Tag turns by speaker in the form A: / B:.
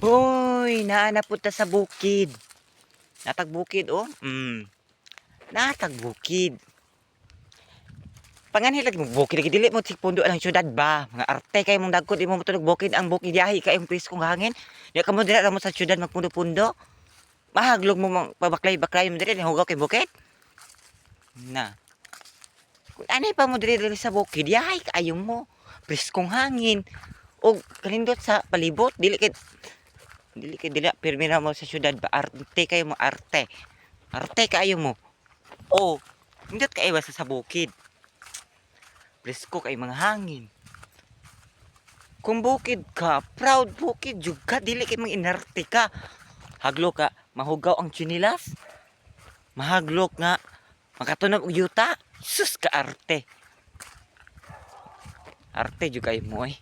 A: Hoy, naa na pud ta sa bukid. Naa tag bukid, oh. Naa tag bukid. Panganhi lagi mo bukid lagi, dili mo pundo ang syudad ba. Mga arte kay mong dagko, di mo motulog bukid, ang bukid yahi kay ang preskong hangin. Di ka mo dira ra mo sa syudad magpundo-pundo. Mahaglog mo mang pabaklay-baklay mo diri hugaw kay bukid. Na. Kung anay pa mo diri diri sa bukid, yahi kaayo mo. Preskong hangin. Og kalindot sa palibot, dili kay dili pirmi na mo sa syudad ba, arte kayo mo, arte. Arte kaayo mo. Oh, nindot kaayo ba sa bukid. Presko kay mga hangin. Kung bukid ka, proud bukid jud ka, dili kay mga inarte ka. Haglok ka, mahugaw ang tsinilas. Mahaglok nga makatunog og yuta. Sus ka arte. Arte jud kayo mo eh.